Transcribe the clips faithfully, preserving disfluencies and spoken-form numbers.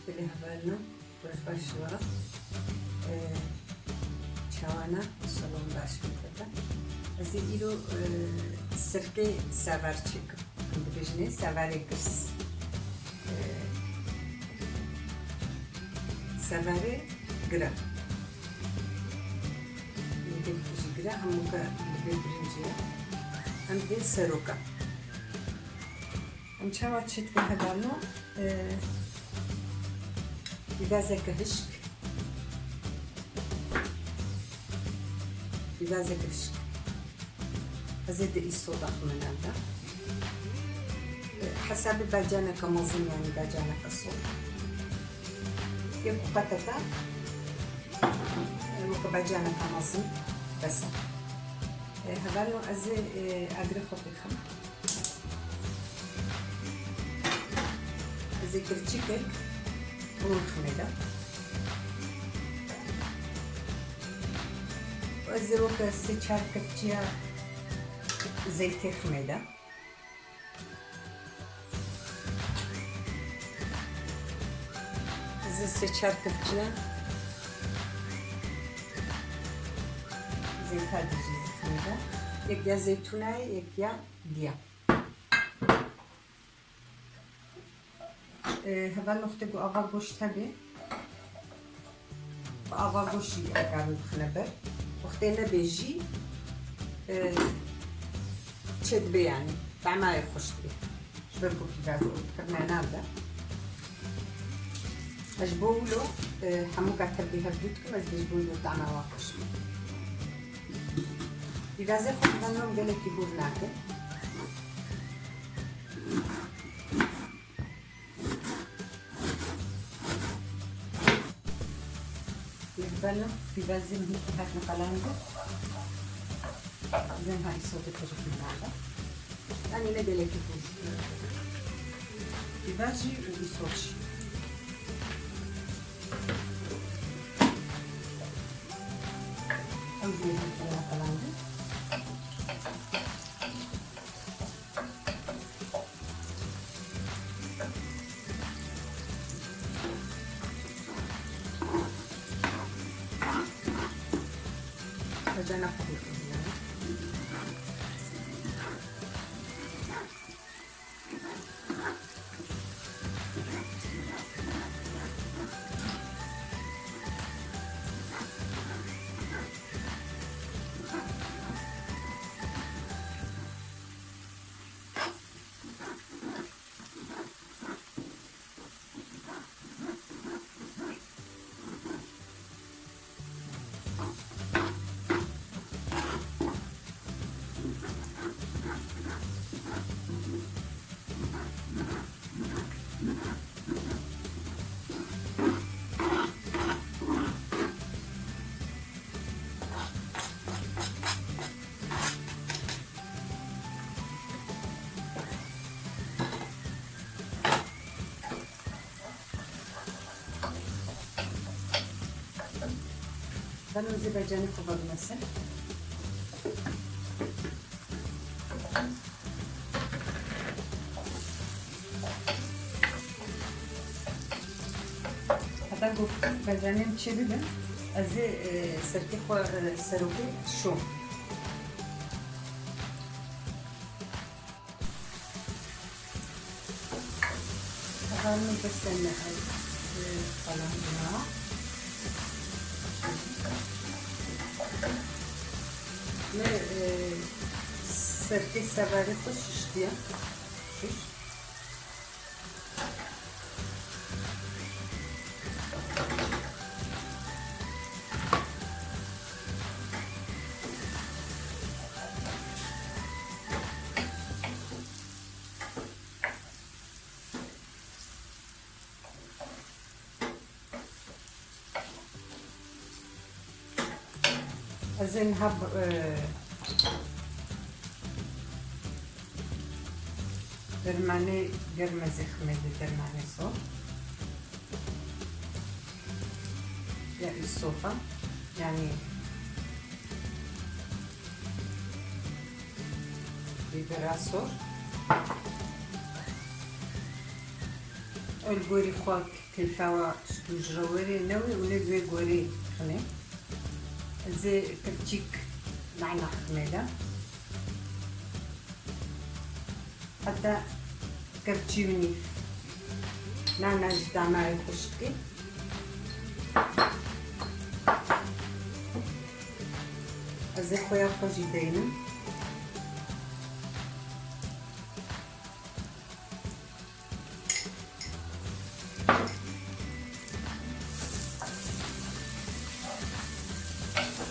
Lê hevalno, roj baş wa. Ee, çawana, inşallah baş bû tebe. Ez ê îro, e, sirkê sever çêkim. Em dibêjinê severê girs. Ee, severê gira. Gelekî jî gira, hemûka li vê birincî ye. Em dê seroka. Em çawa çêdike hevalno? Ee, pîvazeke hişk. Pîvazeke hişk. Ez ê di îsoda xime nav de. Ee, hesabê becaneke mezin, yanî becaneke sor. Yek qeteke, ee, weke becaneke mezin bes e. Ee, hevalno ez ê, ee, agirê xwe pêxim. Ez ê kifçikek un ximê de. Ez ê weke sê çar kifçiya zeytê ximê de. Ez ê sê çar kifçiya zeyta dî jî ximê de. Yek ya zeytûnayê, yek ya diya. Ee, heval noxtê ku ava goşt hebe, bi ava goşt jî em karin bixine ber. Wextê nebe jî, ee, çêdibe, yanî temayê xweş dibe. Ji ber ku pîvaz û kirmena de. Ez ji bo wilo, ee, hemûka tevlî hevdû dikim, ez dê ji bo wilo tema wa xweş be. Pîvazê xwe bi van gelekî hûr nake. Li ber pîvazê min hîkî hatine qelandin. Zên ha îsodê pir jî nade. Yanî ne gelekî hûr. Pîvaz jî û îsod jî. Ew jî hîkî hatine qelandin. Hocana kabul ediyorum. Ben Azerbaycan'ı kullanması. Heta ku becanên çê bibin, ez ê, e, serkê xwe, e, serokê şom. Hevalno bes e me ev, e, qalandina. Me, e, serkê sevarê xwe şiştiye. Şiş. Ez ê niha, e, dermanê germ ez ê ximê de, dermanê sor. Ya îsofa, yanî bibera sor. Li gorî xwe keyfa we ji tu ji re wêrê newê û ne di wê gorî xinê. Ez ê kevçîk nana ximê de. Heta kevçî û nîv. Nana ji damayê xweşikê. Ez ê xuya xwe jî deynim.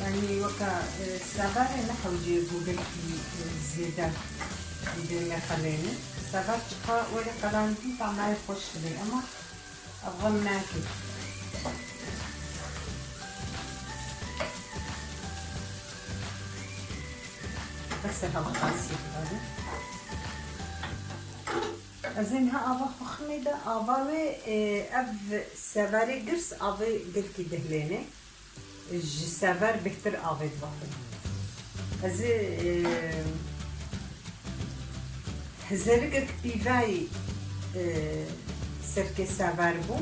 Yanî weka, e, sevarê nehewce bû gelkî, e, zêde bê me qelêne. Sevar çiqa were qelandî, tamayê xweş dibê, ema ev xem nake. Bes e, hewqasî bixwe. Ez ê niha ava xwe ximê de, ava wê, e, ev sevarê girs avê gelkî dihlêne. Ji sevar bêhtir avê dibe xwe. Ez ê, e, hizerikek pîvayî, e, serkê sevar bû.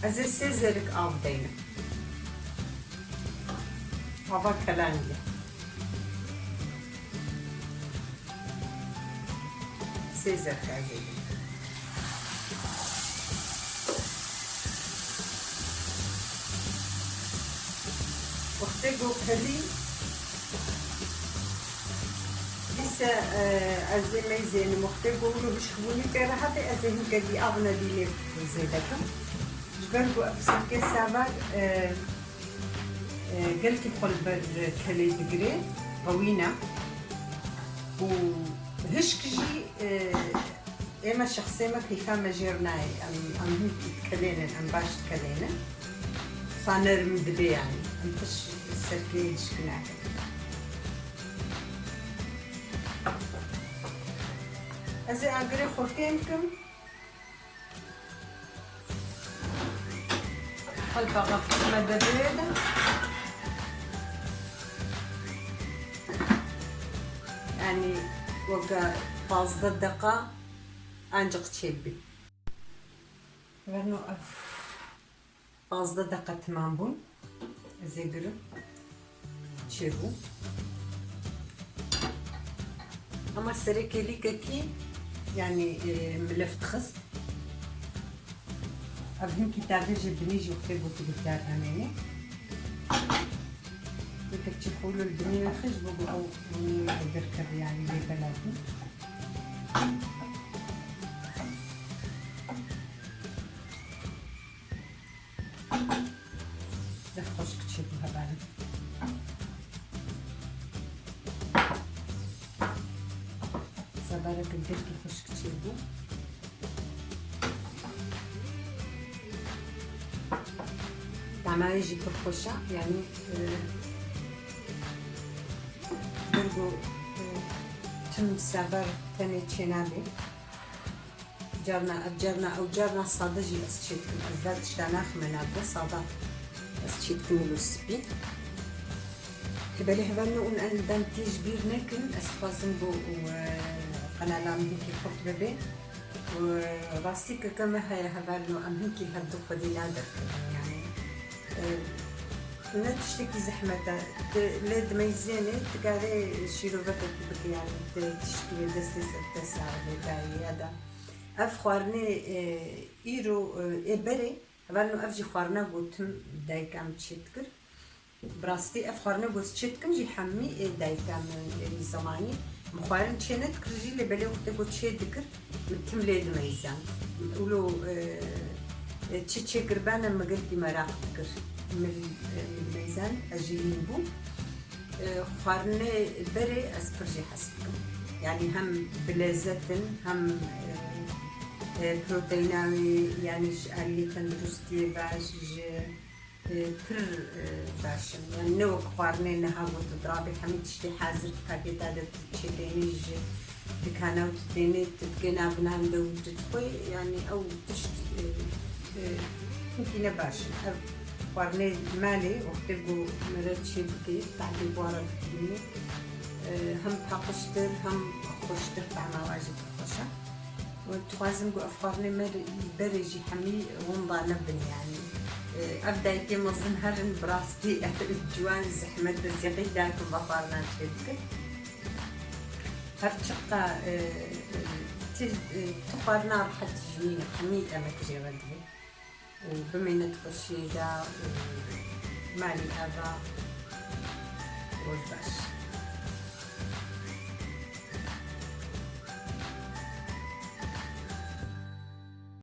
Ez ê sê zerik av deynim. Ava kelangê. Sê zerka zêde. Wextê ku kelî, dîse, e, ez ê meyzênim. Wextê ku wilo hişkbûnî pê re hebe, ez ê hin kelî av nedî lê zêde kim. Ji ber ku ev sirkê sevar, e, e, gelkî xwe li ber kelê digire, qewî ne. Û hişk jî, e, ême şexsê me keyfa me jêr nayê. Em, em hin dikelênin, em baş dikelênin. Sa nerm dibe yanî. Em tiş serkê hişk nakin. Ez ê agirê xwe kêm kim. Qelpa qefkî me de bêde. Yanî weke pazdeh deqa ancaq çêbî. Verno ev pazdeh deqa timam bûn. Ez ê girim. Çêbû. Ama serê kêlîkekî, yanî, e, milif dixist. Ev hinkî tavê ji binî jî wextê ku tu guhdar nemênê. Yekek çi xûl li binî wê xwe ji bo ku ew hûnî derkeve, yanî lê belav bû. Zef xweşik çêbû hevalin. Sevareke gelkî xweşik çêbû. Tamayê jî pir xweş e, yanî, e, ber ku, e, tim sevar tenê çênabê. Carna, ev carna, ew carna sade jî ez çêdikim. Ez da tişta naxime navde, sada ez çêdikim wilo spî. Hê belê hevalno hûn endam tê ji bîr nekin, ez dixwazim bo, e, qenala min hinkî xurt bibe. Û rastî keke me heye hevalno, em hinkî hevdu xwedî naderkevin, yanî, e, ne tiştekî zehmet e. Tu lê dimeyzênê, dikarê şîrovekekî bike, yanî tu tişkî wê destê ser te sax bê dayê ya da. Ev xwarinê, e, îro, e, ê berê, hevalno ev jî xwarina ku tim dayika min çêdikir. Bi rastî ev xwarine ku ez çêdikim jî hemî ê dayika min ê wî zemanî. Min xwarin çê nedikir jî, lê belê wextê ku çêdikir, min tim lê dimeyzand. Wilo, e, e, çi çêkiribane min gelkî meraq dikir. Min, e, min dimeyzand, ez jê hîn bûm. E, xwarinê berê ez pir jê hez dikim. Yanî hem bi lezet in, hem, e, e, proteîna wê, yanî ji aliyê tenduristiyê baş, ji, e, pir, e, baş in. Yanî ne wek xwarinê niha ku tu dirabê hemî tiştê hazir di pakêta de tu çêtênî ji dikana û tu tênê, tu dikê nav nan de û tu dixwê, yanî ew tişt, e, e, hinkî ne baş in. Ev xwarinê malê wextê ku mere çê bikê, tadê bora bikînî, e, hem paqijtir, hem xweştir, tahma wa jî pir xweş e. Û dixwazim ku ev xwarinê me berê jî hemî winda nebin, yanî. E, ev dayikê mezin herin, bi rastî ev ciwan zehmet e, zêxî dakim ve xwarina çêbikin. Her çiqa, e, e, ti, e, ti xwarina rehet jî nîne, hemî emek jê re divê. Û bimînit xweşiyê de û malî eva. Roj baş.